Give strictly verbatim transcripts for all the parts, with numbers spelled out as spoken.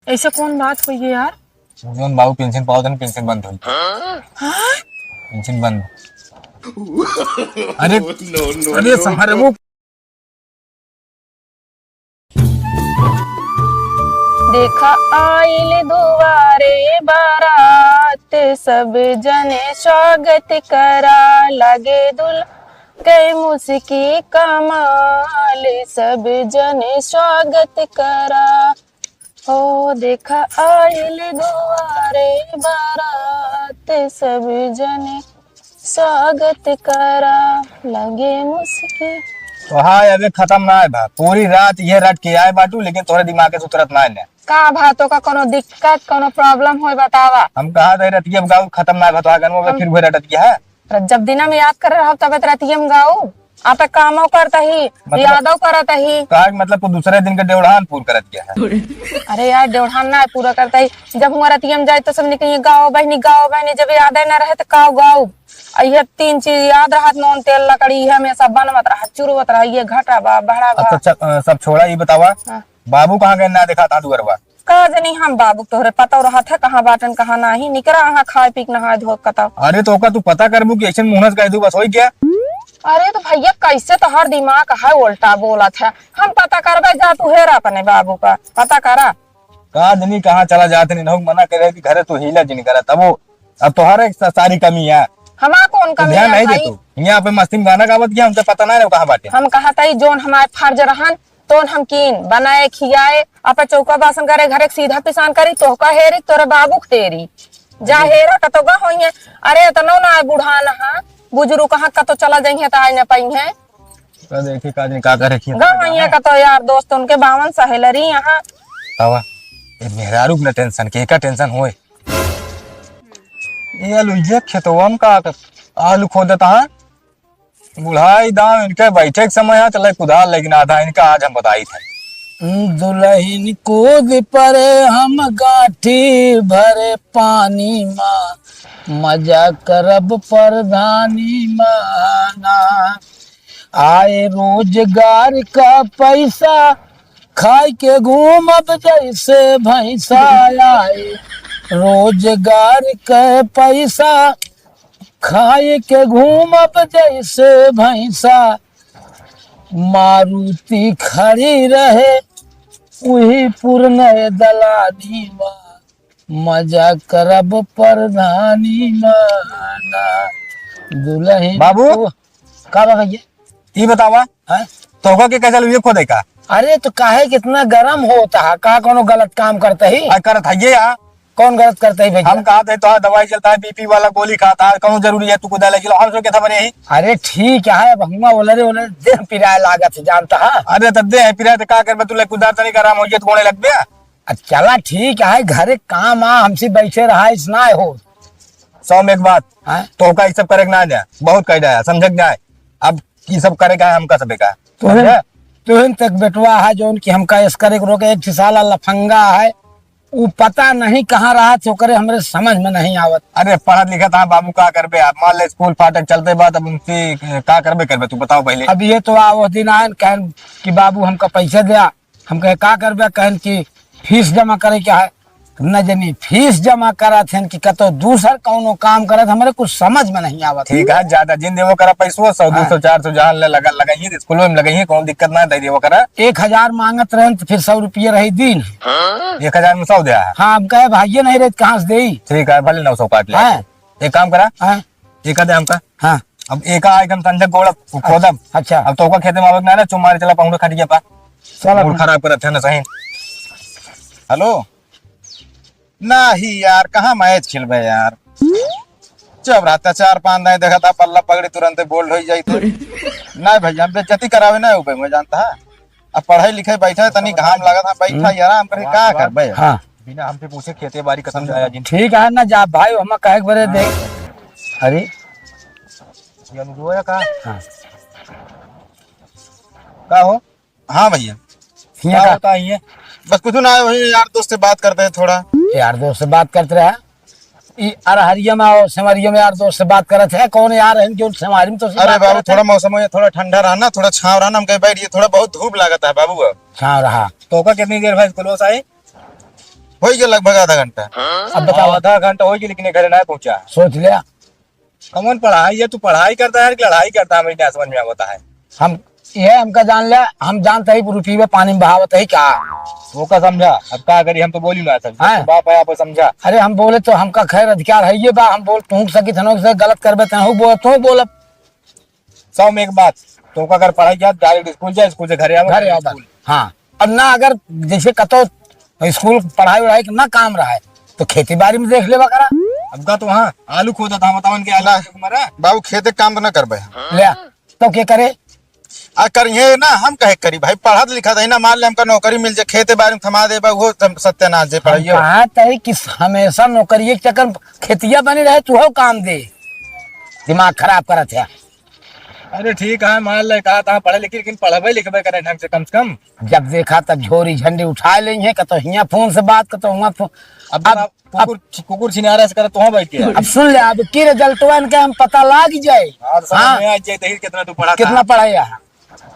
ऐसे कौन बात हुई है यार? जौन बाबू पेंशन पावत है, पेंशन बंद होई। हाँ? पेंशन बंद। अरे, अरे, संभारे वो। देखा आइल दुआरे बारात, सब जने स्वागत करा, लागे दुल्हन के मुस्की कमाल, सब जने स्वागत करा। हो देखा आइल दुआरे बारात, सब जने स्वागत करा, लागे मुस्की। तो हाँ, अबे खत्म ना है बा, पूरी रात ये रट के आए बाटू, लेकिन तोहरे दिमाग से उतरत ना है। का भा, तोका कोनो दिक्कत, कोनो problem होय बतावा। हम कहा थे रतिया गाऊ खत्म ना भा, तो आगन में हम फिर वही रटत गया है। र-, जब दिना में याद कर रहा तब रतिया में गाऊ, आपे कामो करता ही, मतलब यादो करता ही। का मतलब को दूसरे दिन के डेढ़ान पूर करत गया है। अरे यार, डेढ़ान ना पूरा करता ही। जब हुआ रतिया में जाए तो सब निकली गाओ बहनी, गाओ बहनी, जब याद ना रहे तो काओ गाओ। आ ये तीन चीज याद रहत, नून, तेल, लकड़ी, ये हमेशा बनवत रहा, चुरवत रहा, ये घटा बा, बढ़ा बा। अच्छा, अच्छा, अ, सब छोड़ा, ये बतावा, हाँ। बाबू कहाँ गए ना देखा था दुअरवा? का जनी हम बाबू तोहरे पता रहत है कहाँ बाटन, कहाँ नाही। निकरा अहाँ खाए पी के नहाए धोए के कतौ। अरे तो ओका तू पता करबू कि ऐसे मुंह से कह दू बस होई क्या? अरे तो भैया कैसे तोहर दिमाग है उल्टा बोलत है, हम पता करबे जा तू हेरा अपने बाबू का पता करा। का जनी कहाँ चला जात नहीं, मना करे कि घरे तू हीला जिन करा तबो अब तोहरे सा-, सारी कमी है। हमार कौन तो कमी ध्यान है नहीं दे भाई? तू। यहाँ पे मस्ती में गाना गावत गया, हमसे पता ना रहे कहाँ बाटे। हम कहा तई जोन हमार फर्ज रहन, तोन हम कीन, बनाए, खियाए, आपे चौका बासन करे, घरे के सीधा पिसान करी, तोहका हेरी, तोरे बाबू के हेरी। जा हेरा कतोगा होइहे। अरे एतनो ना बुढ़ान हा, बुजुर्ग कहाँ कतो चला जइहे त आए न पइहे। का देखी का दिन का करे खिया गा का होइहे जाने। कतो यार दोस्त उनके बावन सहेलरी यहाँ। तवा, ए मेहरारू के न tension, के का tension होए? ए आलू, ये खेतवा में का कर, आलू खोदत हा? बुढ़ाई दाम इनके बैठे के समय है, चले कुदाल लेकिन आधा इनका आज हम बताई थे। दुल्हन कूद पड़े हम गांठी भरे पानी मा, मजा करब प्रधानी माना। आए रोजगार का पैसा, खाए के घूमब जैसे भैंसा। आए रोजगार के पैसा, खाए के घूमब जैसे भैंसा। मारुति खड़ी रहे उही पुरनय दलानी मा, मजा करब प्रधानी माना। दुल्हन बाबू। को का बा भैया? ई बतावा, हैं? तोहका के कैसे लुइये खोदे का? अरे तो काहे के इतना गरम होता है? का कोनो गलत काम करता ही? आ, करत है ये यार। कौन गलत करता ही भैया? हम कहा थे तो दवाई चलता है, बीपी वाला गोली खाता है, कौन जरूरी है तू कुदाल ले चलो, हम सो के था बने ही। अरे ठीक है, अब हुआ ओलरे ओलरे देह पिराए लागत है, जानता है? अरे तो देह पिराए तो का करबे, तू ले कुदाल तनी का आराम हो जाए तो कोने लगबे। आ, चला ठीक है, घरे काम आ, हमसे बैठे रहा, इस ना हो। सौ में एक बात, हाँ? तोहका ई सब करे के ना जाए, बहुत कह जाए, समझे के जाए। अब ई सब करे का है हमका सबे का, तुहन, समझे? तुहन तक बेटवा है जौन कि हमका इस करे के रोके, एक ठे साला लफंगा है, उ पता नहीं कहाँ रहा थे, ओकरे हमरे समझ में नहीं आवत। अरे पढ़त लिखत हाँ बाबू, का करबे आप, मान ले स्कूल फाटक चलते बा, तब उनसे का करबे करबे, तू बताओ पहले। अब ये तो आ, वो दिन आयन कहन कि बाबू हमका पैसा दिया, हम कहे, "का करबे?" कहन कि, "फीस जमा करे के है।" न जनी फीस जमा करत हन कि कतो दूसर कौनो काम करत, हमरे कुछ समझ में नहीं आवत। ठीक है, ज्यादा जिन देवो करा पैसो, सौ, हाँ। दो सौ, चार सौ जहाँ ले लगा, लगाइए, स्कूलों में लगाइए, कौन दिक्कत ना दे देवो करा। एक हजार मांगत रहन तो फिर सौ रुपये रही दिन। एक हजार में सौ दे। हाँ, हम कहे, "भाइये नहीं रहे, कहाँ से देई?" ठीक है, भले नौ सौ काट ले। हाँ। एक काम करा, हाँ। एका दे हमका। हाँ। अब एका आए हम संजय गोड़ा खोदब। अच्छा। अब तोहका खेते में आवक ना रहे, चुमारे चला पहुंचे खटिया पा। चल मूड अपना। खराब करत है ना सही। हेलो। नाही यार, कहाँ मैच खेलबे यार? जब रहता चार पाँच नहीं देखा था, बल्ला पकड़ी तुरंते बोल्ड हो जाई थे। नहीं भैया, हम बेइज्जती करावे ना उबे, मैं जानता है। अब पढ़ाई लिखाई बैठा है, तनी घाम लागत है, बैठा हम्म। ही आराम करके का करबे? हाँ। बिना हमसे पूछे खेते बाड़ी खत्म जाया जिन। ठीक है ना, जा भाई, हम कहे के बरे देख। अरे। ये अनुजोया का? हाँ। का हो? हाँ भैया। हियाँ का का? होता है ये? बस कुछ ना, वही यार दोस्त से बात करते हैं थोड़ा। यार दोस्त से बात करते रहा। ई अरहरिया में और सेमरिया में यार दोस्त से बात करत है, कौन यार है जो सेमरी में तो से अरे बात बाबू, करत है? थोड़ा मौसम हो, थोड़ा ठंडा रहा ना, थोड़ा छाँव रहा ना, हम कहीं बैठ गए, थोड़ा बहुत धूप लागत है बाबू अब। छाँव रहा। तो का कितनी देर भाई क्लोज आए? होइ गया लगभग आधा घंटा। अब बताओ। आधा घंटा होइ गया, लेकिन ये घरे ना पहुँचा। सोच लिया। कौन पढ़ाई है? तू पढ़ाई करता है कि लड़ाई करता है? हमें क्या समझ में आवता है? हम, ये हमका जान लिया, हम जानते ही रुपये पानी में बहावत है क्या? वो का समझा? अब का करी, हम तो बोली ना सर। हाँ। बाप है, आप समझा। अरे हम बोले तो हमका खैर अधिकार है ये बा, हम बोल तू सकी थनों से गलत करबे तहु बोल, तू बोल। सौ में एक बात, तो अगर पढ़ाई किया, direct स्कूल जाए, स्कूल से घरे आओ, घरे आओ, स्कूल। हाँ, और ना अगर जैसे कतो स्कूल पढ़ाई वढ़ाई के ना काम रहा है, तो खेती बाड़ी में देख लेवा करा। अब का तो हाँ, आलू खोदा था, बताओ इनके आलू ना। तुम्हारा बाबू खेते काम तो ना करबे। ले, तो के करे? आ करिए ना, हम कहे करी भाई, पढ़त लिखत है ना, मान ले हमका नौकरी मिल जाए, खेते बाड़ी में थमा दे बा, वो सम-, सत्यानाश जे हम पढ़ाइयो। कहा तई कि हमेशा नौकरी के चक्कर में खेतिया बने रहे, तू हो काम दे, दिमाग खराब करत है। अरे ठीक है, मान ले, कहा था पढ़े लिखे, लेकिन पढ़बे लिखबे करे ढंग से, कम से कम। जब देखा तब झोरी झंडी उठा ले हैं, कतो हियाँ फोन से बात, कतो हुआँ फोन। अब अब, अब कुकुर, कुकुर छिनारा से करे तो बैठ के। अब सुन ले, अब की रिजल्टवा इनके हम पता लाग जाए। हाँ, तो समझ हाँ। में आ जाए, देखिए कितना तू पढ़ा था। कितना पढ़ा है?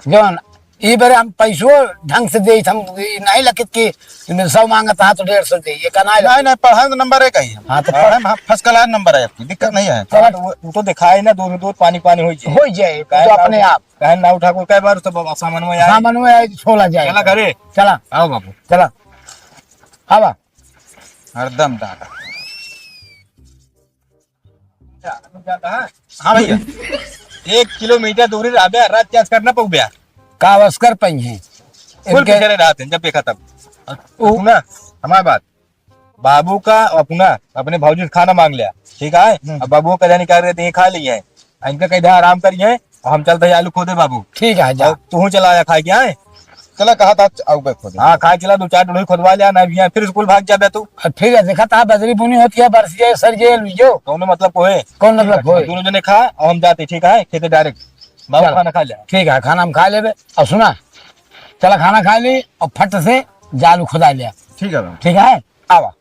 जौन ई बारे हम पैसो ढंग से दे, हम ई नहीं लखित कि इनमें सौ मांगत हा तो डेढ़ सौ दे, ये का नहीं नहीं, लखित। नहीं, पढ़ाई में तो नंबर एक है। हाँ, तो पढ़ाई में first class नंबर है आपकी, दिक्कत नहीं है। चला। तो वो, वो तो दिखाई ना, दूध, दूध पानी, पानी हो जाए। हो जाए, काहे तो ना अपने उठा-, आप। काहे ना उठा को, कई बार तो बाबा सामान में आए। सामान में आए, छोला जाए। चला घरे। चला। आओ बाबू। चला। आवा। हरदम दादा। हाँ भैया, एक किलोमीटर दूरी रहबे, रात कैसे करना पउबे? का बस कर पाई हैं? फुल इनके पीछे रहे रहते हैं, जब देखा तब। उ- सुना, हमारी बात, बाबू का अपना, अपने भौजी से खाना मांग लिया, ठीक है? हम्म। अब बाबू का जाने का रहते हैं, खा लिए हैं, इनका कहीं आराम करिए, और हम चलते हैं आलू खोदे बाबू। ठीक है, जा। और तू चला आया खाए के आए। चला, कहा था, आऊ बे खोदे। हाँ, खाए चला, दो चार डोली खोदवा लिया ना, भैया, फिर स्कूल भाग जाबे तू। और फिर देखा था, बजरी बुनी होती है, बरस जाए, सर जाए, लुइयो। कौनो मतलब को है? कौन मतलब को है? दोनों जने खा, और हम जाते, ठीक है, खेते direct। बाबू चल। खाना खा लिया। ठीक है, खाना हम खा लेबे। और सुना, चला खाना खा ली और फट से जालू खुदा लिया। ठीक है बाबू। ठीक है, आवा।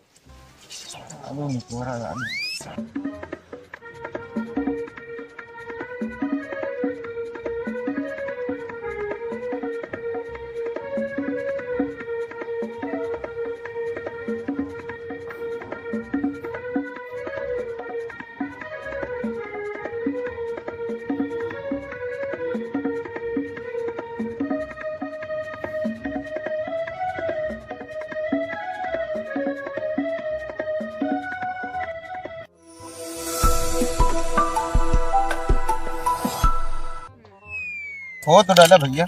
हो तो डाला भैया।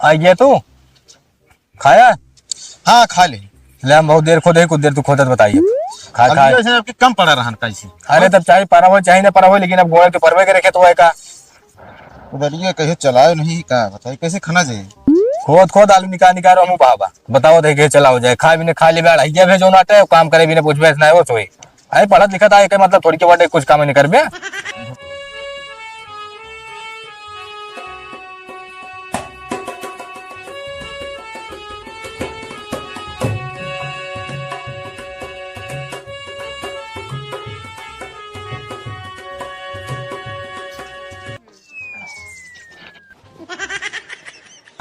आ गया तू? खाया? हाँ, खा ले। ले, हम बहुत देर खोदे, कुछ देर तू खोदत बताइए। खा, अब खा। ये ऐसे आपके कम पड़ा रहन कैसे? अरे, तब चाहे परा हो, चाहे ना परा हो, लेकिन अब गोड़ के परवे के रखे तो है का? उधर ये कहीं चलाए नहीं का, बताइए कैसे खाना जाए? खोद, खोद आलू निकाल, निकाल, हमू बाबा। बताओ, देखे चलाओ जाए, खा भी ने खा ले, अढ़ाइया भेजो ना, काम करे भी ने पूछबे ना, वो सोई। अरे पढ़त लिखत आए के मतलब थोड़ी के बड़े कुछ काम नहीं करबे।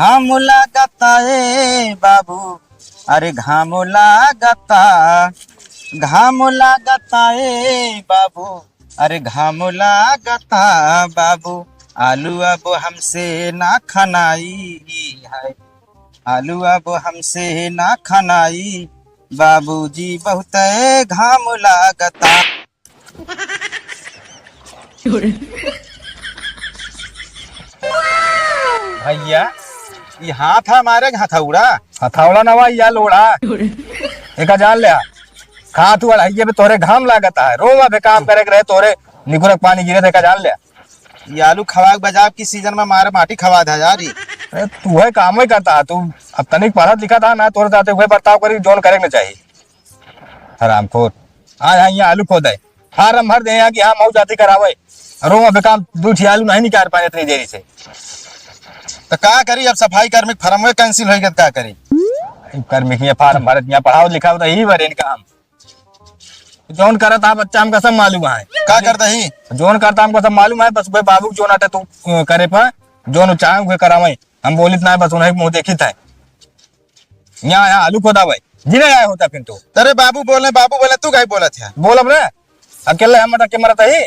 घाम लागता ए बाबू, अरे घाम लागता, घाम लागता ए बाबू, अरे घाम लागता बाबू, आलू अब हमसे ना खनाई है, आलू अब हमसे ना खनाई, बाबूजी बहुत घाम लागता। भैया, ये हाथ हमारे हथौड़ा? हथौड़ा नवा या लोढ़ा? एका जान ले, खा तू अढ़ाइये पे तोहरे घाम लागत है, रोवा पे काम करे के रहे तोहरे निकुरक पानी गिरे थे, एका जान ले। ये आलू खवा के बजाब की सीजन में मारे माटी खवा था यार ये। अरे तू है काम ही करता है, तू अब तनिक पढ़त लिखत है ना, तोहरे साथे वही बर्ताव करी जौन करे के ना चाहिए। हरामखोर। आज हाँ, यहाँ आलू खोदे, फार्म भर दे यहाँ कि हाँ, मऊ जाति करावे। अरे वो बेकार दू ठी आलू नहीं निकाल पाए इतनी देरी से। तो का करी, अब सफाई कर्मी के फार्म में cancel होई गया, तो का करी? कर्मी के फार्म भरत यहाँ पढ़ाओ लिखाओ तो यही बरे इनका हम। जौन करत हा बच्चा हमका सब मालूम है। का करता ही? जौन करता हमका सब मालूम है, बस वह बाबू जौन आटे तू, अ, करे पर जौन चाहे उहे करावे। हम बोलित ना है, बस उन्हें मुँह देखित है। यहाँ, यहाँ आलू खोदा भाई। जिने आए होता फिर तू। अरे बाबू बोले, बाबू बोले, तू काहे बोलत है? बोलब ना, अकेले हम अटक के मरत ही।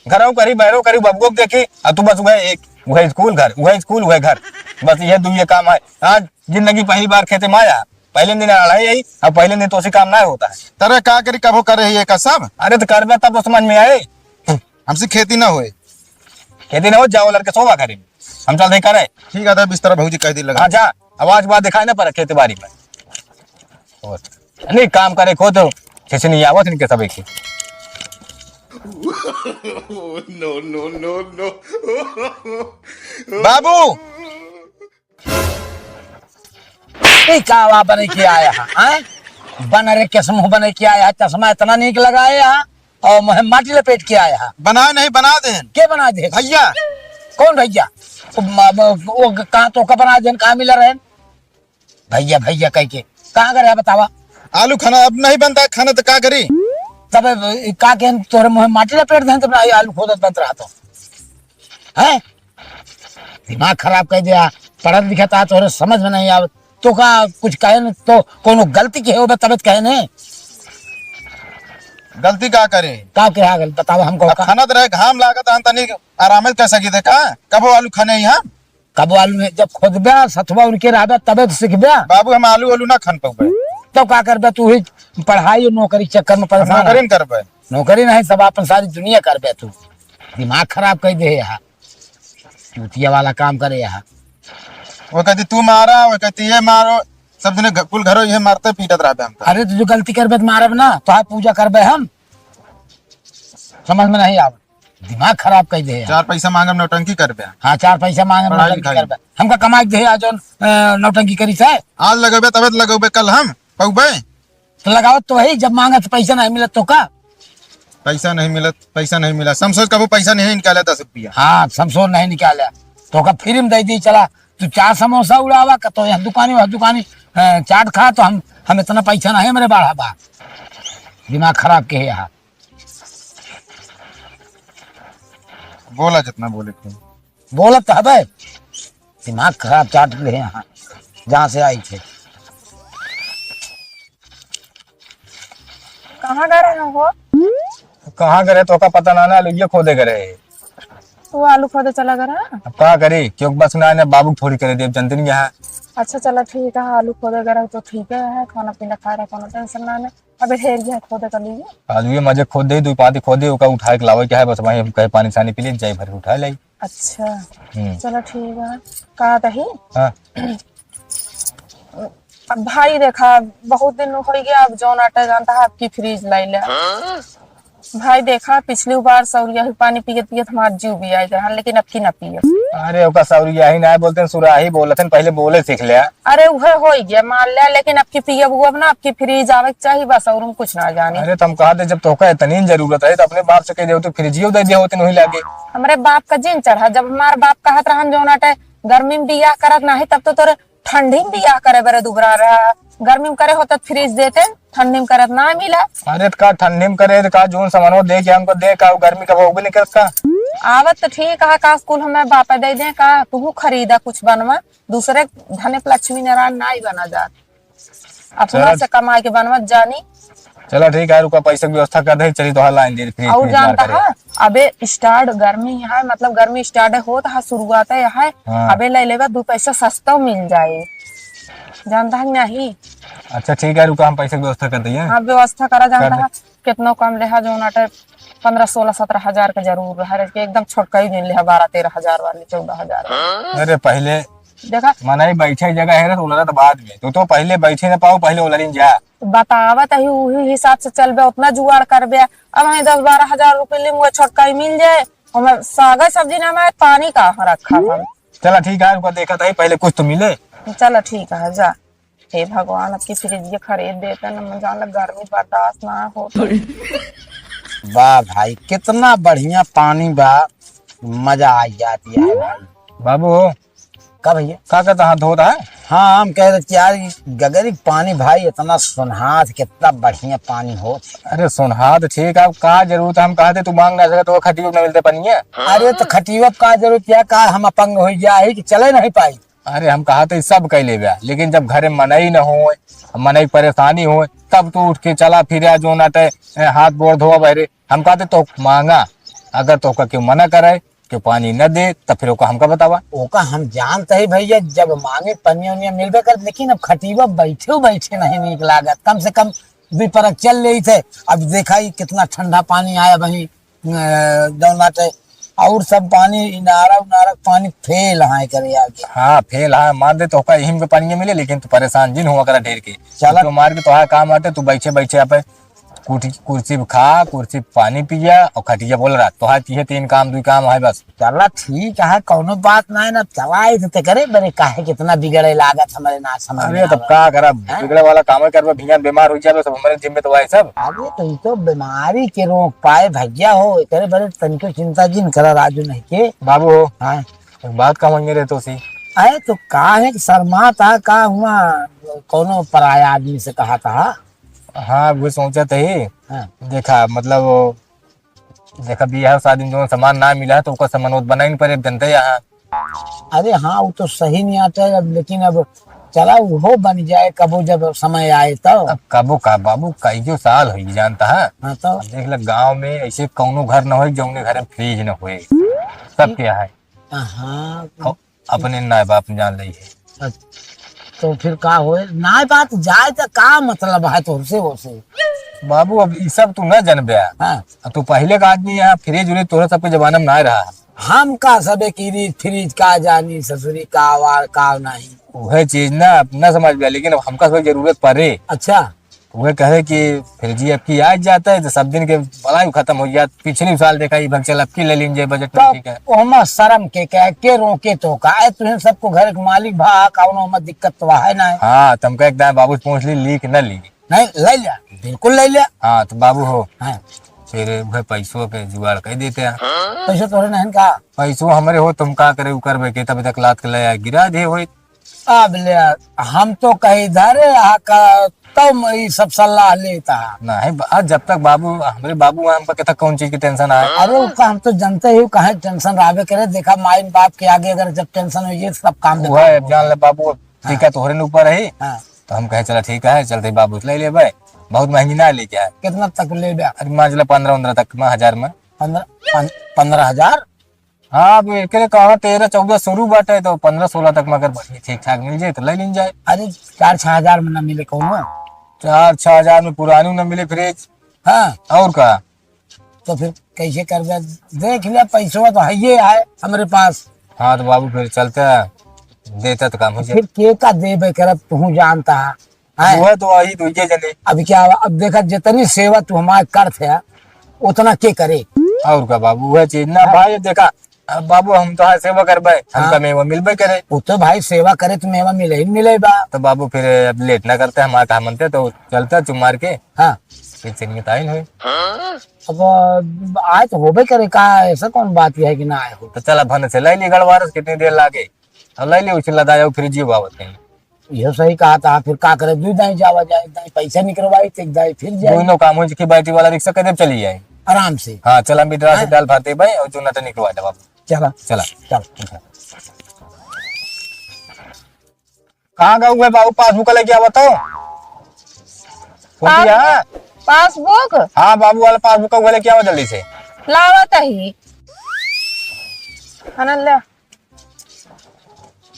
घरौ करी, बहरौ करी, बबुओ के देखी, आ तू बस उहे एक, उहे स्कूल घर, उहे स्कूल, उहे घर, बस ये दुइये काम है। आज जिंदगी पहली बार खेते में आया, पहले दिन लड़ाई आई, अब पहले दिन तोसे काम ना होता है। तरे का करी, कबो करे ही ये का सब? अरे तो करबे तब तो समझ में आए। हमसे खेती ना होए। खेती ना हो, जाओ लड़के सोवा घरे में, हम चल दे करे। ठीक है, तो बिस्तर भौजी कह दी लगा। हाँ जा, आवाज बात दिखाए ना पर खेती बाड़ी में। और नहीं काम करे खो तो, जैसे नहीं आवत इनके सब एक ही। No, no, no, no। बाबू, ई का वा बने के आया है, हैं? बनरे के समूह बने के आया है, चश्मा इतना नीक लगाए है और मुँह माटी लपेट के आया है। बनाए नहीं, बना दे। के बना दे? भैया। कौन भैया? वो म-, म-, वो कहाँ तो का बना दे, कहाँ मिला रहे? भैया, भैया कह के। कहाँ करे बतावा? आलू खाना अब नहीं बनता, खाना तो का करी? तब का के तोरे मुँह माटी लपेट दे, तब ना आलू खोदत बनत रहा तो। हैं? दिमाग खराब कर दिया, पढ़त लिखत आ, तोहरे समझ में नहीं आवत। तो का कुछ कहे न, तो कोनो गलती के हो तबत कहे ने? गलती का करे? का के आ गल? बताओ हमको अब का? खनत रहे, घाम लागत, हम तनी आराम कर सकी थे का? कबो आलू खने ही हम? कबो आलू नहीं, जब खोदबे, सथवा उनके रहबे, तबे तो सीखबे। बाबू, हम आलू, आलू ना खन पउबे। तो का करबे तू ही? पढ़ाई और नौकरी के चक्कर में हम परेशान है। नौकरी न करबे। नौकरी नहीं, सब अपन सारी दुनिया करबे तू। दिमाग खराब कर दे यहाँ। चूतिया वाला काम करे यहाँ। वो कहती, "तू मारा," वो कहती, "ये मारो।" सब दिन घ-, कुल घरो ये मारते पीटत रहबे हम तो। अरे, तू जो गलती करबे तो मारब ना, तो हाँ पूजा करबे हम। समझ में नहीं आवे, दिमाग खराब कर दे यार। चार पैसा मांगब, नौटंकी करबे। हाँ, चार पैसा मांगब, पढ़ाई नौटंकी लिखाई। करबे। हमका कमाई दे आज जौन, अ, नौटंकी करी से। आज लगबे, तबे तो लगबे, कल हम पउबे। तो लगावत तो वही, जब मांगत पैसा नहीं मिलत तो का? पैसा नहीं मिलत, पैसा नहीं मिला। समसोर कबो पैसा नहीं निकाला दस रुपया। हाँ, समसोर नहीं निकाला। तो का फ्री में दे दी, चला, तू चार समोसा उड़ावा, का तो यहाँ दुकानी, वहाँ दुकानी, अ, चाट खा, तो हम, हम इतना पैसा नहीं मेरे बाढ़ा बा। दिमाग खराब के है यहाँ। बोला जितना बोले के। बोलत हबे, दिमाग खराब चाट ले यहाँ, जहाँ से आई थे। कहाँ गए रहे हो? कहाँ गए रहे, तोका पता ना, ना, आलू ये खोदे गए रहे। तू आलू खोदे चला गए रहा? अब का करी, क्यों बस ना, ना, बाबू थोड़ी करे देव, जनते नहीं यहाँ। अच्छा, चला ठीक है, आलू खोदे गए रहे तो ठीक है, खाना पीना खा रहे, कोनो टेंशन ना है। अबे हेर गया, खोदे कर लीजिए। आलू ये मजे खोद दे, दो पाती खोद दे, ओका उठाए के लावे के है, बस वहीं हम कहे पानी सानी पी ले, जाई भर के उठाए लाई। अच्छा, हम्म। चलो ठीक है। कहा तही? हाँ। अब भाई देखा, बहुत दिन हो गया, अब जौन आटा जानता है, आपकी फ्रिज लाई ले। भाई देखा, पिछली बार सौरिया ही पानी पियत पियत हमार जीव भी आई गया, लेकिन अब की ना पियत। अरे, ओका सौरिया ही ना बोलते हैं, सुराही बोलते हैं, पहले बोले सीख ले। अरे, उहे हो ही गया, मान ले, लेकिन अब की पियब हुआ ना, अब की फ्रिज आवे के चाहिए, बस और हम कुछ ना जानी। अरे, तो हम कहा थे, जब तोका इतनी जरूरत है, तो अपने बाप से कह दे, तो फ्रिजियो दे दे होते नहीं लागे। हमरे बाप का जिन चढ़ा, जब हमार बाप कहत रहन, जो ना टे गर्मी में बियाह करत नाही, तब तो तोरे ठंडी में बियाह करे बरे दुबरा रहा, गर्मी में करे होता फ्रिज देते, ठंडी में करत ना मिला। अरे त का ठंडी में करे, त का जौन सामानो दे के हमको दे, का गर्मी कब होबे नहीं करत का? आवत तो ठीक है, का स्कूल हमें बापा दे दे, का तू खरीदा कुछ बनवा, दूसरे धने पे लक्ष्मी नारायण ना ही बना जात, अपना चल। से कमा के बनवत जानी। चला ठीक है, रुका, पैसे की व्यवस्था कर दे, चली तो लाइन दे, फ्रिज, और फ्रिज मार जानता करे। है, अबे स्टार्ट गर्मी है, मतलब गर्मी स्टार्ट होत है, शुरुआत है, हाँ। अबे ले लेबा, दो पैसा सस्ता मिल जाए, जानता है कि नहीं? अच्छा ठीक है, रुका, हम पैसे की व्यवस्था कर दइए। हाँ, व्यवस्था करा, जानता कर दे। है, कितनो कम लेहा, जो नाटे पन्द्रह, सोलह, सत्रह हजार का जरूर रहा, कि एकदम छोटका ही दिन लेहा, बारह, तेरह हजार वाली, चौदह हजार वाली। अरे पहले देखा? मनई बैठे जगह है ना, तो उलरत बाद में। तू तो पहिले बैठे ना पाओ, पहिले उलरिन जा। बतावत ही, उही हिसाब से चलबे, उतना जुगाड़ करबे। अब हमें दस बारह हजार रुपये लेम, वो छोटका ही मिल जाए। हमें साग सब्जी ना, हमें पानी का रखा हम। चला ठीक है, रुका, देखत ही, पहिले कुछ तो मिले। चला ठीक है, जा। हे भगवान, अब की फ्रिज ये खरीद देते ना, मैं जान लग गर्मी बर्दाश्त ना हो। वाह भाई, कितना बढ़िया पानी बा, मजा आ जाती है भाई। बाबू, का भैया? का कहता हाथ धो रहा है? हाँ, हम कह रहे कि यार, ये गगरी पानी भाई इतना सोनहाथ, कितना बढ़िया पानी हो। अरे सोनहाथ ठीक है, अब का जरूरत है, हम कहा थे तू मांग ना सके तो खटियो ना मिलते पानी है। अरे तो खटियो का जरूरत क्या, का हम अपंग हो गया है कि चले नहीं पाई? अरे, हम कहा थे सब कइ लेबे, लेकिन जब घरे मनई न होय, मनई परेसानी होय, तब तू उठ के चला फिरा, जौन आटे, ए, हाथ गोड़ धोवा बहरे। हम कहते तो मांगा, अगर तोहका केहू मना करे, केहू पानी न दे, तब फिर ओका हमका बतावा। ओका हम जानत ही भइया, जब मांगे पनिया उनिया मिलबे करत, लेकिन अब खटिया बैठे बैठे नहीं नीक लागत। कम से कम दुइ परक चल लेइत है। अब देखा ही कितना ठंडा पानी आया वहीं, अ, जौन बाटे, और सब पानी, इनारा उनारा के पानी फेल है करे आगे। हाँ, फेल है, मान दे तोहका यही में पानी मिले, लेकिन तू परेसान जिन हुआ करा ढेर के। चला। तो मार के तोहार काम आटे, तू बैठे बैठे आप कुर्सी, कुर्सी पे खा, कुर्सी पे पानी पिया और खटिया बोल रहा। तोहार इहे तीन काम, दुइ काम है बस। चला ठीक है, कौनो बात नाहीं ना, चला इधर ते करे, बरे काहे कितना बिगड़े लागत हमरे ना समझ अरे में तब आवे। का करब, हैं? बिगड़े वाला काम है करबे, भियान बीमार हो जाबे, सब हमरे जिम्मे तो आए सब। अरे तो ई तो बीमारी के रोक पाए भैया हो, एकरे बरे तनिको चिंता जिन करा राजू नहीं के। बाबू हो, हाँ। एक बात कहूँगे रे तोसी। अरे तो काहे शर्मात हा, का हुआ, कौनो पराया आदमी से कहा था? हाँ, वो सोचत ही। हाँ। देखा, मतलब, देखा, बियाह शादी में जौन सामान ना मिला है, तो ओकर सामान ओत बनाई नहीं पड़े, अब जनते यहाँ। अरे हाँ, वो तो सही नहीं आता है, अब लेकिन अब चला, वो बन जाए कबो, जब समय आए तो। अब कबो का बाबू, कईयो साल होई जानता है। हाँ तो। अब देख ले, गाँव में ऐसे कौनो घर न होए, जौने घर में फ्रिज न होए। सब के है। हाँ। और अपने नाय बाप जान लई है। अच्छा, तो फिर का होए? नाय बात जाए तो का मतलब है तोहसे ओसे? बाबू, अब ई सब तू न जनबे। हाँ। अब तू पहिले का आदमी है, फ्रिज उरिज तोहरे सबके जमाना में ना रहा। हम का सबे की रीत फ्रिज का जानी, ससुरी का वार का नहीं। उहे चीज ना, अब न समझ बे, लेकिन अब हमका सब जरूरत पड़े। अच्छा। उहे कहे कि फिर जी अब की आज जाता है तो सब दिन के बलाई खत्म हो जात। पिछली साल देखा, ई भग चल अब की ले लीन जाए बजट में, तो ठीक है। ओमा शर्म के कहे के रोके तो का है, तुहें सबको घर के मालिक भा, कौनो ओमा दिक्कत तो है ना। हाँ, तुमका एक दाएं बाबू से पूछ ली, ली कि न ली? नहीं, ले लिया, बिल्कुल ले लिया। हाँ, तो बाबू हो। हाँ। फिर उहे पैसों के जुगाड़ कर देते हैं। पैसे तोरे नहीं का? पैसों हमरे हो, तुम का करे, उ करबे के, तब तक लात के ले आए, गिरा दे होई। अब ले, हम तो कहीं धरे हा का, तब ई सब सलाह लेता। नहीं, बा-, जब तक बाबू, हमरे बाबू हैं, हमका कहता कौन चीज की टेंशन आए? अरे, ओका हम तो जनते ही, काहे टेंशन रहबे करे। देखा, माई बाप के आगे अगर जब टेंशन होई, ये सब काम वो बेकार है, हो। जान ले बाबू, अब हाँ। टीका तोहरे न ऊपर है। हाँ। तो हम कहे, "चला ठीक है, चलते बाबू से ले लेबे।" बहुत महंगी ना लेके आए। कितना तक लेबे? अरे, मान चला पन्द्रह उन्द्रह तक में, हजार में। पन्द्रह, पन-, पन्द्रह हजार? हाँ, अब एकरे कहा तेरह चौदह शुरू बाटे, तो पन्द्रह सोलह तक में अगर बढ़िया ठीक ठाक मिल जाए तो ले लीन जाए। अरे, चार छह हजार में ना मिले कौनो? चार छह हजार में पुरानी ना मिले फ्रिज। हाँ। और का? तो फिर कैसे करबे? देख ले, पैसवा तो है, ये है हमरे पास। हाँ, तो बाबू फिर चलते हैं, देता तो काम हो जाए। फिर के का देबे करब, तू जानता है। हैं? वो तो वही दुइये जने। अब क्या, अब देखा, जितनी सेवा तू हमारे करत है, उतना के करे? और का बाबू, वह चीज ना हाँ। भाई, देखा, अब बाबू, हम तो हाँ सेवा करबे, हमका हाँ। मेवा मिलबे करे। वो तो भाई, सेवा करे तो मेवा मिले ही मिले बा। तो बाबू, फिर अब लेट ना करते, हमारे काम मनते, तो चलते चुप मार के। हाँ। फिर चलिए ताइन हुए। अब आए तो होबे करे का, ऐसा कौन बात है कि ना आए हो? तो चला, भन से ले ली गड़वारस, कितनी देर लागे, अब ले ली, उसे लदा जाओ, फिर जियो बाबत कहीं। यह सही कहा था, फिर का करे, दुई दाई जावा जाए, एक दाई पैसा निकलवाई, तो एक दाई फिर जाए। दोनों काम हो, कि बैटरी वाला रिक्शा कदे चली जाए। आराम से। हाँ, चला, मिट्रा से हाँ। डाल भाते भाई, और जो नटा निकलवा दे बाबू। चला। चला। चला। कहाँ गए हुए बाबू, पासबुक लेके आवा तो। कौन पास-, दिया? पासबुक? हाँ, बाबू वाला पासबुक का लेके आवा जल्दी से। लावत ही। आनंद ले।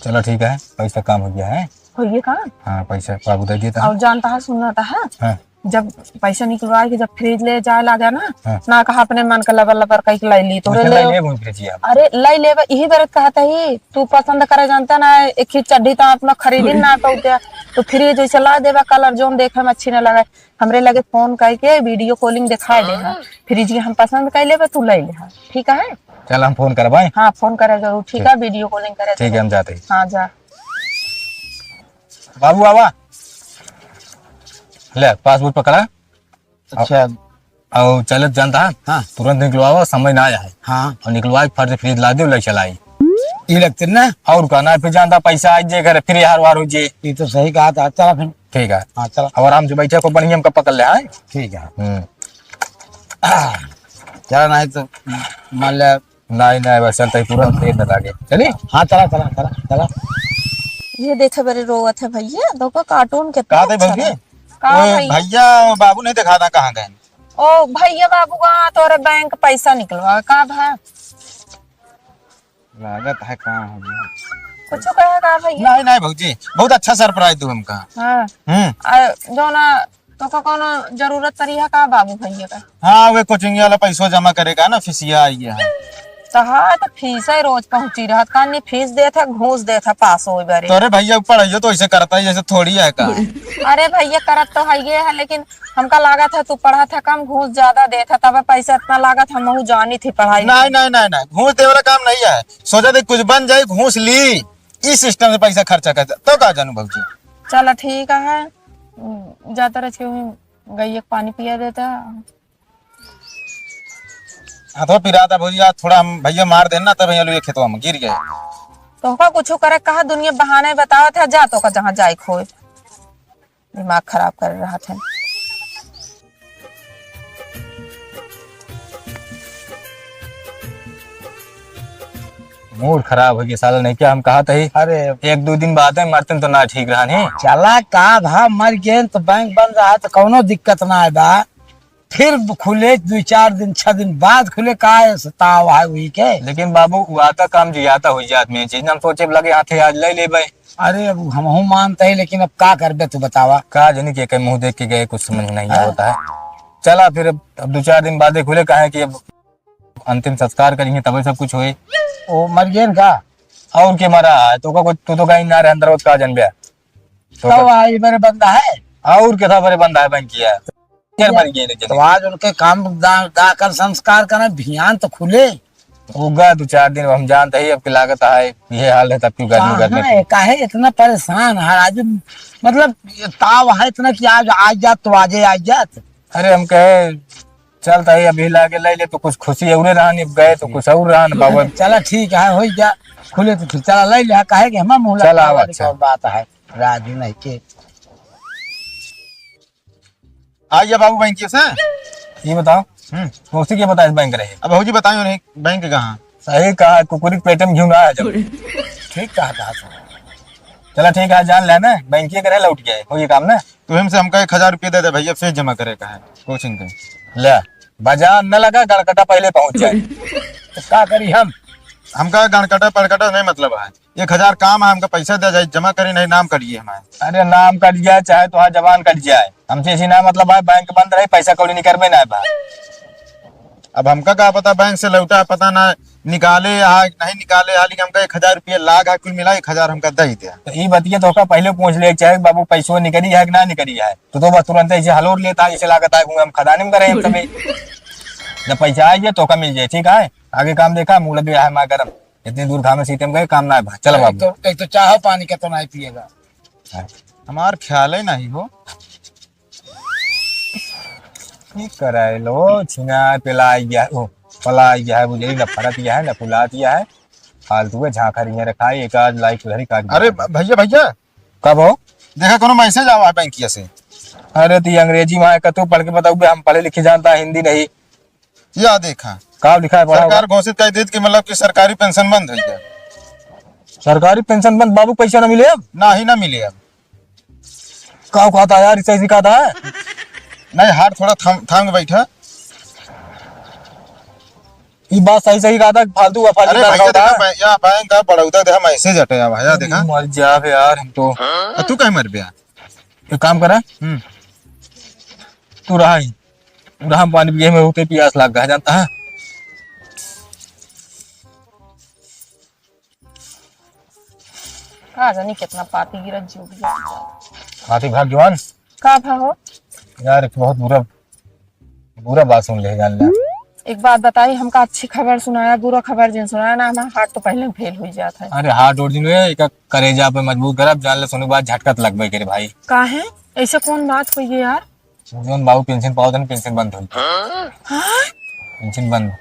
चलो ठीक है, पैसा काम हो गया है। हो गया काम? हाँ, पैसा बाबू दे देता है। और जानता है, सुनता है? हाँ। जब पैसा निकलवा के जब फ्रिज ले जाए लागे ना, हाँ। ना कहा अपने मन का लबर लबर कहीं के लाई ली, तोरे वैसे ले लाई ले घूम फ्रिज आप। अरे लाई लेबे, यही बेर कहता ही, तू पसंद करे जानता ना, एक ही चड्ढी तो अपना खरीदी ना तो क्या, तो फ्रिज जैसे ला देबे, कलर जोन देखे में अच्छी ना लगे, हमरे लगे फोन करके वीडियो कॉलिंग दिखाई दे, हाँ। फ्रिज के हम पसंद कर लेबे, तू ले ले, हाँ। ठीक है? चल, हम फोन करब, हैं? हाँ, फोन करे जरूर, ठीक ठीक। है, वीडियो कॉलिंग करे ठीक है, जरूर। हम जाते हैं। हाँ, जा। बाबू, आवा। ले, पासबुक पकड़ा। अच्छा। और चलत जानता है? हाँ। तुरंत निकलवावा, समय ना आया है। हाँ। और निकलवा के फट से फ्रिज ला दे, ले चलाई। ये लगते ना? और का ना, फिर जानता पैसा आ जाए घर, फिर यार वार हो जाए। ये तो सही कहा था। चला फिर। ठीक है। हाँ, चला। अब आराम से बैठे को बढ़िया हमका पकड़ ले, हाँ? ठीक है। हम्म। चला, नहीं तो मान ले। नहीं, नहीं, बस चलते ही तुरंत तेल लगा के। चली? हाँ, चला, चला, चला, चला। ये देखे बरे रोवत है भइया, देखो कार्टून कितना का दे अच्छा भौजी? रहा। का ओए भइया? भइया, बाबू नहीं दिखा था कहाँ गए? ओ भइया बाबू का तोरे बैंक पैसा निकलवा का भा? लागत है का हो गया? कुछ कहे का भइया? नहीं, नहीं भौजी, बहुत अच्छा सरप्राइज दू हमका। हाँ। हम्म। आ, जो ना तोका कौनो जरूरत परी है का बाबू भइया का? हाँ, वे कोचिंग वाला पैसो जमा करे का ना, फीसिया आई है। तो हाँ, तो फीस है, रोज पहुँची रहत का, नहीं फीस देत है, घूस देत है पास होए बरे। तो अरे भइया, पढ़ाइयो तो ऐसे करता है जैसे थोड़ी है का। अरे भइया, करत तो है ये है, लेकिन हमका लागत है तू पढ़त है कम, घूस ज्यादा देत है, तबे पैसा इतना लागत, हमहू जानी थी पढ़ाई। नहीं, नहीं, नहीं, नहीं, घूस देवे वाला काम नहीं है, सोचा दे कुछ बन जाए, घूस ली, इस सिस्टम से पैसा खर्चा कर, तो का जानू भौजी। चला ठीक है, जाता रह के गइया के पानी पिया देता। हाथवा पिरात है भौजी, आज थोड़ा हम भइया मार देन ना, तब भइया लोग ये खेतवा में गिर गए। तोहका कुछ करे कहा, दुनिया बहाने बतावत है, जा तोहका जहाँ जाए खोए। दिमाग खराब कर रहा था। मूड खराब हो गया साला, नहीं क्या हम कहा था ही। अरे। एक दो दिन बाद में मरते तो ना ठीक रहा नहीं। चला का भा मर गए तो बैंक बंद रहा तो कौनो दिक्कत ना है बा। फिर खुले दो चार दिन, छह दिन बाद खुले, का है सताव है वही के। लेकिन बाबू, हुआ था काम जिया था हुई जात में चीज, हम सोचे लगे हाथे आज ले लेबे। अरे अब हमहू मानते हैं, लेकिन अब का करबे तू बतावा। का जनी के, के मुंह देख के गए, कुछ समझ नहीं हाँ। आवता है। चला फिर अब, अब दो चार दिन बाद खुले, कहे कि अब अंतिम संस्कार करिए तबे सब कुछ होए। ओ मर गए का? और के मरा है? तो का कुछ, तू तो कहीं ना रहे अंदर, का जनबे? तो तब का आई बरे बंदा है। और के था बरे बंदा है बैंक किया? केर मर गए लेकिन। तो आज उनके काम दा, दाखिल संस्कार करना, भियान तो खुले। उगा दो चार दिन हम जानते ही, अब की लागत है, ये हाल है, तब क्यों गर्मी हाँ, गर्मी हाँ, थी। ये काहे इतना परेशान है आज? मतलब, ये ताव है इतना कि आज, आज जात तो आजे आज जात। अरे, हम कहे, चलता ही अभी लागे ले ले, तो कुछ खुशी औरे रहन, अब गए तो कुछ और रहन, बाबा। चला, ठीक है, हो जा, खुले तो ठीक, चला, ले ले, काहे कि हमार मुँह चला, लगा आवा, वाली अच्छा। कौन बात है, राजू नहीं के। आ गया बाबू बैंक से। ये बताओ, हम्म। कौन सी के बताए बैंक रहे? अब भौजी बताइयो नहीं, बैंक कहाँ? सही कहा, कुकुरी के पेट में घिउ ना आ जाओ। ठीक कहा, कहा था। चला ठीक है, जान ले ना, बैंक के करे लौट गए, हो ये काम ना। तो हमसे हमका एक हजार रुपया दे दे भैया, फीस जमा करे का है कोचिंग के। ले, बाजार न लगा, गड़कटा पहले पहुंच जाए। तो का करी हम? हमका गड़कटा पड़कटा नहीं मतलब है, एक हजार काम है, हमका पैसा दे जाए, जमा करी नहीं, नाम कटिए हमारे। अरे नाम कट जाए चाहे तो जबान कट जाए, हमसे ऐसी ना मतलब है, बैंक बंद रहे, पैसा कौड़ी निकलबे ना बा। अब हमका का पता बैंक से लौटा, पता ना निकाले आ नहीं निकाले आ, लेकिन हमका एक हजार रुपया लाग है, कुल मिला एक हजार हमका दे दे। तो ई बतिया तो का पहले पूछ ले चाहे बाबू, पैसो निकली है कि ना निकली है? तो, तो बस तुरंत ऐसे हलोर लेता है, जैसे लागत है हम खदानी में करे हम तबे। जब पैसा आ जाए तो का मिल जाए, ठीक है, आगे काम देखा, मूड भी है हमारा गरम, इतनी दूर घामे सीते में गए, काम ना है भाई, चला एक बाबू। तो, एक तो चाह पानी का तो नहीं पिएगा। हाँ। हमार ख्याल ही नहीं हो। ठीक कराए लो, छिनार पेला गया है, ओ, पला गया है, बुझे न फरत गया है, न फुलात गया है, फालतू के झांखा रिया रखा है, एक आज लाइक उधर ही काट अरे दिया। भ-, भैया, भैया। कब हो? देखा, कोनो मैसेज आवा है बैंकिया से। अरे, तो ये अंग्रेजी में है, कतू पढ़ के बताओ बे, हम पढ़े लिखे जानता है, हिंदी नहीं। या देखा। का लिखा है, पढ़ा होगा? सरकार घोषित कर दी कि मतलब कि सरकारी पेंशन बंद हो गया। सरकारी पेंशन बंद, बाबू पैसा ना मिले अब? ना ही ना मिले अब। का कहता है यार, सही से कहता है? नहीं, हाथ थोड़ा थाम, थाम के बैठा। ई बात सही सही कहता, फालतू का फालतू अरे का भैया, कहता देखा, है? बै-, या बैंक का बड़ौदा देखा, मैसेज हटे, या भैया, देखा। मर जा बे यार, हम तो। आ, तू काहे मर गया? एक काम करा। हम्म। तू रहा ही। रहा, पानी पिए में होते पियास लग गया, जानता है? का जानी कितना पाती गिरत, जो भी गिरत। पाती भाग जवान। का भा हो? यार, एक बहुत बुरा, बुरा बात सुन ले, जान ले। एक बात बताई, हमका अच्छी खबर सुनाया, बुरा खबर जिन सुनाया ना, हमारा हार्ट तो पहले फेल हो जाता है। अरे, हार्ट और जिन है, एक करेजा पे मजबूर करब, जान ले, सुनू बात, झटका तो लगबे करे भाई। का है? ऐसे कौन बात हुई है यार? जौन बाबू पेंशन पावत हन, पेंशन बंद होई। हाँ? पेंशन बंद।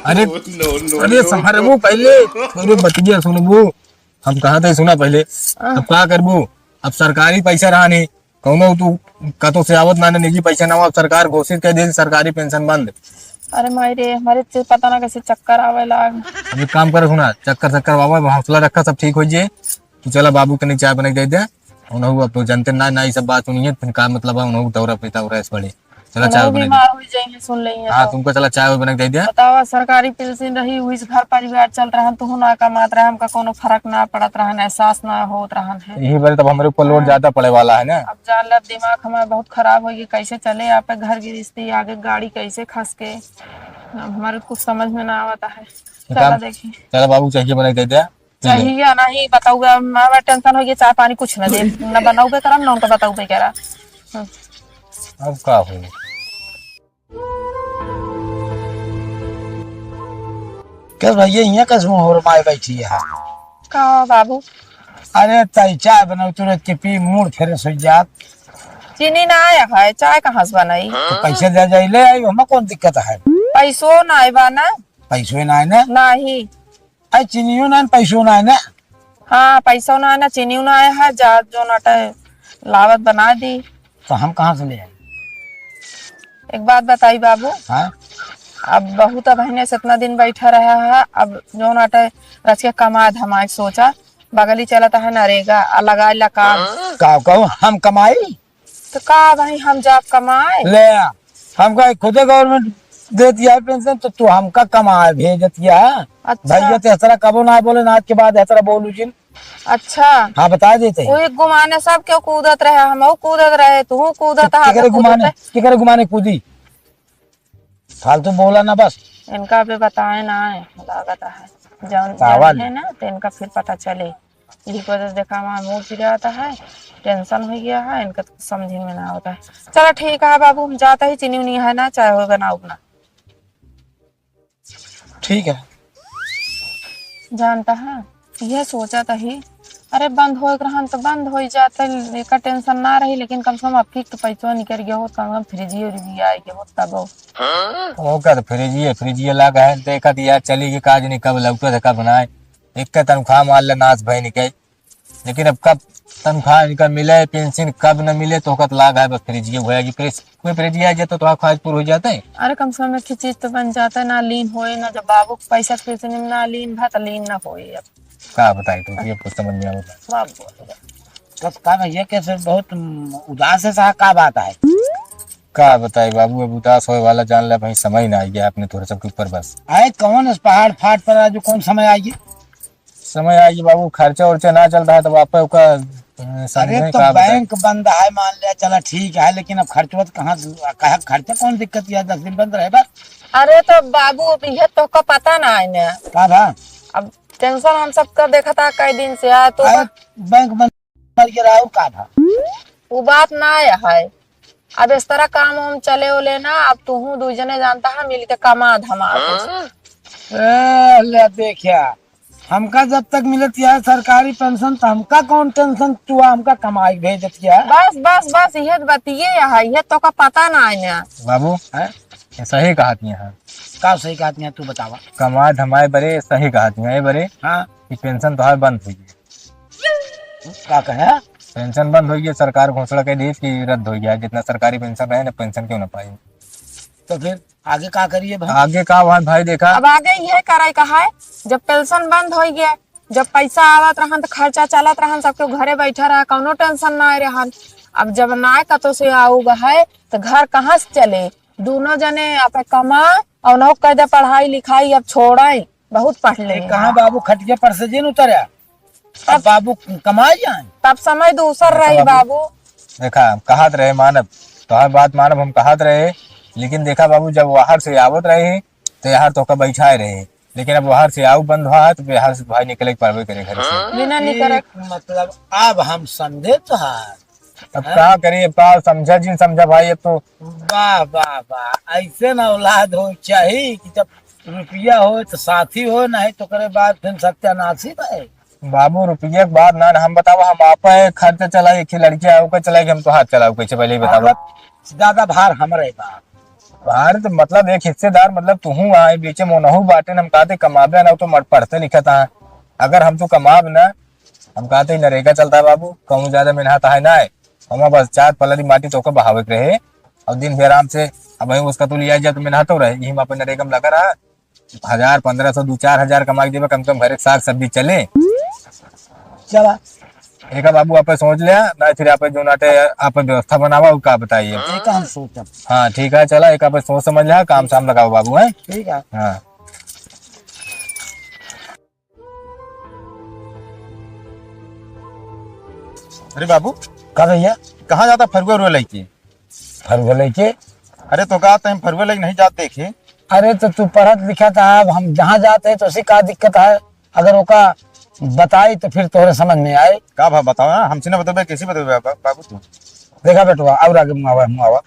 अरे, no, no, अरे, no, संभरबू no। पहले, अरे, बतिया सुनबू। हम कहा थे, सुना पहले। हाँ। अब का करबू? अब सरकारी पैसा रहा नहीं, कौनो तू कतो से आवत ना, निजी पैसा ना हो, अब सरकार घोषित कर दे, सरकारी पेंशन बंद। अरे माई रे, हमारे तो पता ना कैसे चक्कर आवे लाग। अब एक काम कर, सुना, चक्कर, चक्कर बाबा, हौसला रखा, सब ठीक हो जाए। तू चला बाबू तनी चाय बनाइ के दे दे। उनहू अब तो जानते ना, ना ई सब बात सुनिए, फिर का मतलब है, उनहू दौरा पे दौरा से पड़े। चला चाय उनहू बनाइ दे। बीमार हो जाएंगे, सुन लेंगे हाँ, तो। तुमको चला चाय बनाइ के दे दे। बतावा, सरकारी पेंशन रही, वही से घर परिवार चल रहन, तुहू ना कमात रहे, हमका कोनो फर्क ना पड़त रहन, एहसास ना होत रहन है। यही बार तब हमरे ऊपर load हाँ। ज्यादा पड़े वाला है ना। अब जान ले, अब दिमाग हमारा बहुत खराब होइगी, कैसे चले आपे घर गृहस्थी, आगे गाड़ी कैसे खसके, अब हमारे कुछ समझ में ना आवता है। एक चला काम, देखी। चला बाबू, चाहिए बनाइ के दे दे। चाहिए नहीं, बताऊगा, हमारा tension होइगी, चाय पानी कुछ ना दे, ना बनाऊबे करम, ना उनका बताऊबे करा। हाँ। अब का हो? क्या भैया, यहाँ कैसे मुँह होरमाए बैठी है? का बाबू? अरे, तई चाय बनाओ, तुरंत के पी, mood fresh हो जात। चीनी ना आया है, चाय कहाँ से बनाई? तो पैसे दे जाई, ले आई, हमें कौन दिक्कत है? पैसो ना आए बा ना। पैसो ना आए ना? नहीं। अरे, चीनियो ना, पैसो ना है ना? हाँ, पैसो ना है ना, चीनियो ना आया है, जा जो नाटे लावत बनाइ दी। तो हम कहाँ से ले आए? एक बात बताई बाबू। हाँ? अब बहू तो बहने से इतना दिन बैठा रहा है, अब जो नाटे रच के कमाए धमाए सोचा, बगली चलत है नरेगा, आ लगाए ला काम। का कहूँ, हम कमाई? तो का भाई, हम जाब कमाए? ले आ, हमका खुदे government देती है पेंशन, तो तू हमका कमाए भेजती है? अच्छा। भैया तो एहतरा कबो ना बोले, ना आज के बाद एहतरा बोलू जिन। अच्छा। हाँ, बता देते हैं। वही गुमाने सब क्यों कूदत रहे, हमहू कूदत रहे, तू कूदत कि-, है, केकरे तो गुमाने, कूदत है। केकरे गुमाने कूदी? फालतू बोला ना बस। इनका अभी बताए ना है, लागत है। जौन, तावा जौन ले। है ना, तो इनका फिर पता चले। यही वजह से देखा, हमारा mood बिगड़ता है, tension हो गया है, इनका तो समझ में ना आवता है। चला ठीक है बाबू, हम जाता ही, चीनी उनी है ना, चाय हो बनाओ अपना। ठीक है। जानता है, यह सोचा था ही, अरे बंद होए के रहन तो बंद होई जाते, एकर tension ना रही, लेकिन कम से कम अबकी तो पैसवा निकल गया होत, कम से कम फ्रिजिया उरिजिया आए गया होत तब। ओकर तो फ्रिजिया, फ्रिजिया लाग है, देखत यार चली के काज नहीं, कब लौटत है, कब ना। एक तनख्वाह मार ले नाश भई निकल, लेकिन अब कब तनख्वाह इनका मिले, पेंशन कब न मिले, तो ओकर लाग है बस फ्रिजिया हुआ कि फ्रिज, कोई फ्रिजिया आ जाता तो ख्वाहिश पूरी हो जाते। अरे कम से कम एक ठे चीज तो बन जाता है, ना लीन होए, ना जब बाबू के पैसा के सिलसिले में ना लीन भा, तो लीन ना होए अब। का बताई तो, ये कुछ समझ में आवता। बाप बोल। तब का भैया कैसे बहुत, उम, उदास है सा, का बात है? का बताई बाबू, अब उदास होए वाला जान ले भाई, समय ना आई है अपने तोहरे सबके ऊपर बस। आए कौन इस पहाड़ फाट पर आज कौन समय आई है? समय आई है बाबू, खर्चा उर्चा ना चलता है तब आप ओका, अ, समझे अरे तो का बताई? बैंक बंद है, मान लिया, चला ठीक है, लेकिन अब खर्चवा तो कहाँ से, कहाँ खर्चा कौन दिक्कत है, दस दिन बंद रहे बस। अरे तो बाबू, अब यह तो का पता ना है ना। का भा? अब tension हम सबका देखता कई दिन से है, तो अरे का बैंक बंद मर के रहा, और का भा? वो बात ना आया है। अब इस तरह काम हम चले उले ना, अब तू हूँ दू जने जानता है, मिल के कमा धमा। ए, ले देखिया, हमका जब तक मिलत है सरकारी पेंशन, तो हमका कौन tension, तू हमका कमाई भेजत है। बस, बस, बस, यह बतिये है, यह तो का पता ना है ना। बाबू, हैं? ये सही कहत नहीं है। का सही कहत नहीं है, तू बतावा। कमाए धमाए बरे सही कहत नहीं है, बरे। हाँ। कि पेंशन तोहार बंद हुई है। का कहे? पेंशन बंद होइ गया, सरकार घोषणा कर दी कि रद्द होइ गया, जितना सरकारी पेंशन रहे ना, पेंशन क्यों ना पाई। तो फिर आगे का करिए भाई? आगे का हुआ भाई, देखा। अब आगे यह करे का है, जब पेंशन बंद होइ गया, जब पैसा आवत रहन तो खर्चा चलत रहन, सबके घरे बैठा रहा, कौनो tension ना रहन। अब जब ना कतो से आउब है, तो घर कहाँ से चले? दोनों जने आप कमा और नौ कर दे पढ़ाई लिखाई, अब छोड़े। बहुत पढ़ ले। ए, कहाँ बाबू खटिया पर से जिन उतरया? अब तब बाबू कमाए जाए। तब समय दूसर देखा रही बाबू। बाबू। देखा, हम कहत रहे मानब, तोहार बात मानब, हम कहत रहे, लेकिन देखा बाबू, जब बाहर से आवत रहे, तो यार तोका बैठाए रहे, लेकिन अब बाहर से आउ बंद हुआ है, तो बाहर से भाई निकले के पड़बे करे घर से। बिना निकले। एक मतलब, अब हम समझे तोहार। अब हाँ? का करी, अब का समझा जिन समझा भाई, अब तो। वाह, वाह, वाह, ऐसे ना औलाद हो चाही कि जब रुपया हो तो साथी हो, नहीं तो करे बाद फिर सत्यानाशी भाई। बाबू, रुपया के बात ना, ना हम बतावा, हम आपा है खर्चा चलाई, एक ही लड़की आओ का चलाई, हम तो हाथ चलाओ कैसे, पहले ही बतावा। मतलब, ज्यादा भार हमरे बा। भार तो मतलब एक हिस्सेदार, मतलब तुहू आए बीचे मोनहू बाटे, हम कहते कमाबे ना तो मर पढ़ते लिखत है। अगर हम तो कमाब ना, हम कहते नरेगा चलता है बाबू, कहूँ ज्यादा मेहनत है ना है। हम बस चार पलरी माटी तोका बहावे के रहे, और दिन भर आराम से अब वहीं उसका तो लिया जाए तो मेहनत हो रहे, यही में अपन नरेगा में लगा रहा। हजार, पन्द्रह सौ, दो चार हजार कमा के देबे, कम से कम घर के साग सब्जी चले। चला। एका बाबू आपे सोच लिया, ना फिर आपे जो नाटे आपे व्यवस्था बनावा, उ का बताइए। एका हम सोचब। हाँ, ठीक है, चला, एका आपे सोच समझ लिया, काम साम लगावा बाबू, हैं? ठीक है। हाँ। अरे बाबू। का भैया? कहाँ जाता फरुआ उरुआ लइके? फरुआ लइके? अरे तो का तैं फरुआ लइके नहीं जात देखे? अरे तो तू पढ़त लिखत है, अब हम जहाँ जात है तो उसी का दिक्कत है, अगर ओका बताई तो फिर तोहरे समझ में आए। का भा बतावा, हमसे ना बतबे, कैसे बतबे बा-, बाबू तू? देखा बेटवा, और आगे मुआवा, मुआवा।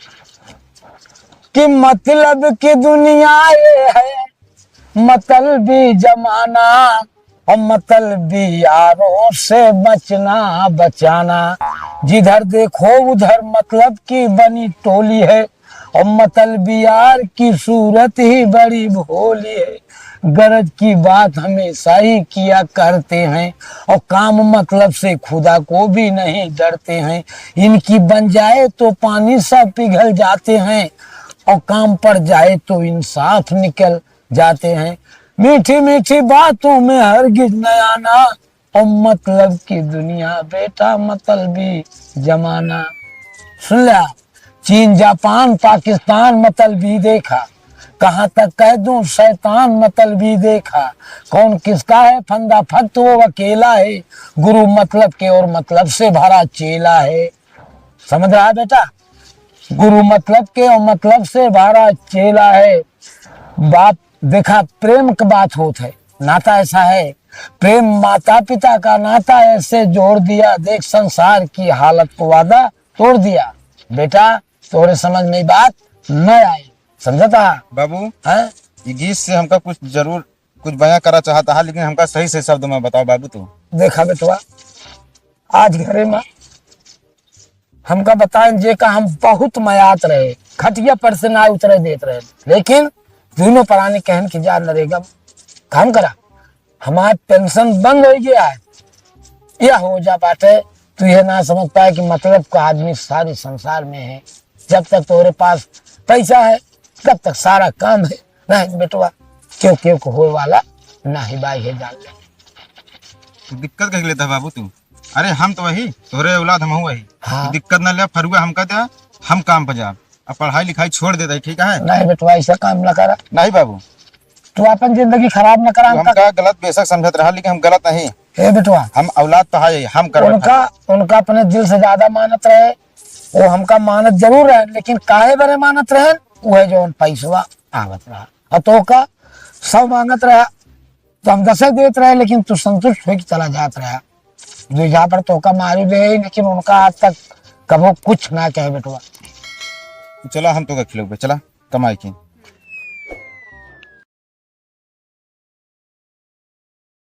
कि मतलब की दुनिया ये है, मतलबी जमाना, और मतलबी यारों से बचना बचाना। जिधर देखो उधर मतलब की बनी टोली है, और मतलबी यार की सूरत ही बड़ी भोली है। गरज की बात हमेशा ही किया करते हैं, और काम मतलब से खुदा को भी नहीं डरते हैं। इनकी बन जाए तो पानी सा पिघल जाते हैं, और काम पड़ जाए तो इंसाफ निकल जाते हैं। मीठी मीठी बातों में हरगिज न आना, और मतलब की दुनिया बेटा, मतलबी जमाना। सुन ल्या, चीन, जापान, पाकिस्तान, मतलबी देखा, कहाँ तक कह दूं शैतान, मतलबी देखा। कौन किसका है फंदा फक्त, वो अकेला है, गुरु मतलब के और मतलब से भरा चेला है। समझ रहा है बेटा? गुरु मतलब के और मतलब से भरा चेला है। बाप, देखा, प्रेम की बात होत है, नाता ऐसा है, प्रेम माता पिता का नाता ऐसे जोड़ दिया, देख संसार की हालत को वादा तोड़ दिया। बेटा, तोहरे समझ में ई बात न आए, समझता? बाबू, हैं? ई गीत से हमका कुछ जरूर कुछ बयां करा चाहता है, लेकिन हमका सही सही शब्द में बताओ बाबू तू। देखा बेटवा, आज घरे में हमका बताएं, जे का हम बहुत मयात रहे, खटिया पर से ना उतरे देत रहे, लेकिन दुनों परानी कहन कि जा नरेगा काम करा, हमार पेंशन बंद हो गया है। यह हो जा बाटे, तू यह ना समझ पाए कि मतलब का आदमी सारे संसार में है। जब तक तोरे पास पैसा है, तब तक सारा काम है। नहीं बेटवा, क्यों क्यों को होए वाला ना ही बाई है, जान ले। तू दिक्कत कह लेता बाबू तू। अरे हम तो वही, तोरे औलाद हम वही। हाँ। तू दिक्कत ना ले, फरुआ हमका दे, हम काम पर जाब। अब पढ़ाई लिखाई छोड़ देता है, ठीक है? नहीं बेटवा, ऐसा काम ना करा। नहीं बाबू। तू अपन जिंदगी खराब ना करा तू हमका। हमका गलत बेशक समझत रहा, लेकिन हम गलत नहीं। ए बेटवा। हम औलाद तो है, हम करबे उनका, फर्ज। उनका अपने दिल से ज्यादा मानत रहे, वो हमका मानत जरूर रहे, लेकिन काहे बरे मानत रहे? वो है जो उन पैसवा आवत रहा। और तो का सौ मांगत रहा, तो हम दसे देत रहे, लेकिन तू संतुष्ट होके चला जात रहा। जो यहाँ पर तोका मारी दे, लेकिन उनका आज तक कबो कुछ ना कहे बेटवा। चला, हम तोका खिलौबे, चला कमाई के।